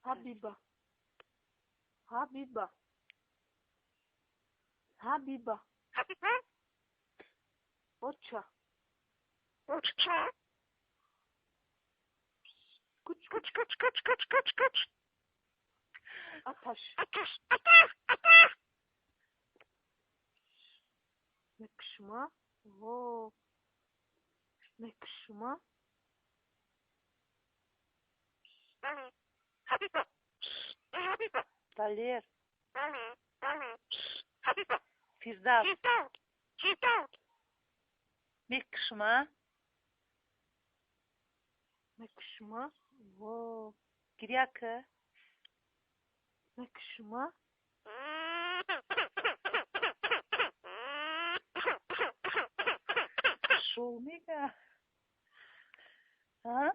Ҳабиба. Ҳабиба. Ҳабиба. Оча. Куч куч куч куч куч куч куч. Аташ. Мекшма. Во. Мекшма. Далер. Фирдавс. Мекшма. Мекшма. Во. Гиря ка. Мекшма. Шоу мега. А?